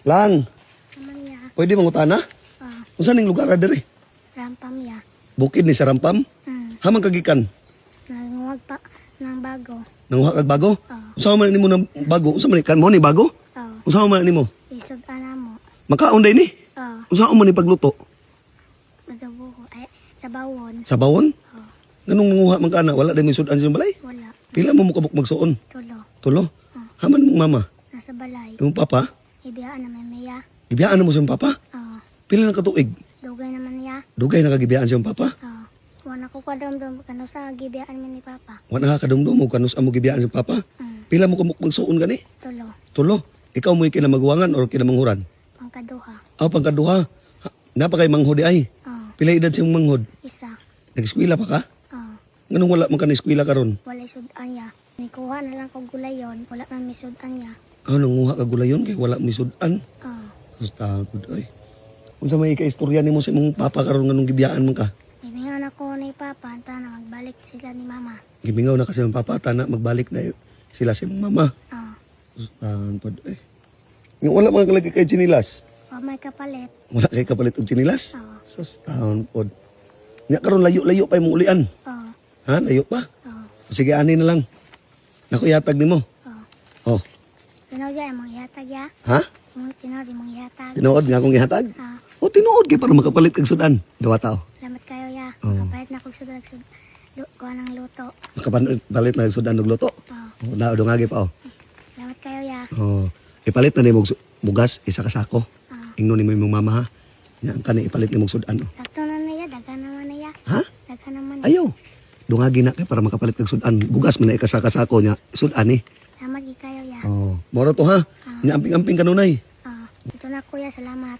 Lang, Naman ya. pwede mangutana? Ah, Unsa ning lugar diri? Rampam ya. Bukid ni sa Rampam? Haman kagikan. Nanguwag pa ng bago. Nanguha kag bago? Oo. Unsa man nimo ng bago? Unsa man ni kan mo ni bago? Oh, Unsa man nimo? Isod ana mo. Makaon day ni? Oh, Unsa man ni pagluto? Madabuho. Ay, sa bawon. Sa bawon? Oh, Nganong nanguha man ka na? Wala day may sudan sa balay? Wala. Pila mo mukabok magsuon? Tulo. Tulo? Haman mong mama? Nasa balay. Imong papa? Ibiyaan naman niya. Gibiyaan na mo siyang papa? Oh, Pila na katuig? Dugay naman niya. Dugay na kagibiyaan siyang papa? Oh, wala ko kadumdum kano sa gibiyaan mi ni Papa. Wala ka kadumdum mo kanus amo gibiyaan siyang papa? Pila mo kamuk magsuon gani? Tulo. Tulo. Ikaw mo'y kinamagwangan or kinamanghuran? Pangkaduha. Aw, pangkaduha. Ha, napa kay manghod di ay? Oh, Pila edad siyang manghod? 1. Nag-eskwela pa ka? Oh, Nganong wala man ka na eskwela karon? Wala sudan niya. Nikuha na lang ko gulayon. Wala man mi sudan niya. Ah, nanguha ka gulayon kay wala may sudan. Oh, Basta gud ay. Unsa may ika-istorya nimo sa imong papa karon nganong gibiyaan man ka? Gimingan ako ni Papa, anta na magbalik sila ni Mama. Gimingaw na kasi ang papa tana magbalik na sila sa imong mama. Oh, Basta pod ay. Nga wala man kalagi kay tsinilas. Wa may kapalit. Wala kay kapalit og tsinilas. Oh, Sus taon pod. Nya karon layo-layo pa imong ulian. Oh, Ha, layo pa. Oh, Sige, ani na lang. Naku, yatag nimo. Oh. Oh, Tinaw ya, imong ihatag ya. Ha? Imong tinaw, imong ihatag. Tinuod nga akong ihatag? Ah, O tinuod kay para makapalit kag sudan. Duwa tao. Salamat kayo ya. Oh. Kapalit na kog sudan sud kuha ng luto. Makapalit na og sudan og luto. Oh, Oh, na dungagi pa oh. Salamat kayo ya. Oh, ipalit na nimo og bugas isa ka sako. Ah. Ingnon nimo imong mama ha. Nya ang kani ipalit nimo og sudan. Oh. Sakto na niya, daghan naman niya. Ha? Daghan naman. Ayo. Dungagi na kay para makapalit kag sudan. Bugas man na ikasa ka sako nya sudan ni. Salamat gid kayo ya. Oh, moro to ha. Nya amping-amping kanunay. Oh, ito na kuya, salamat.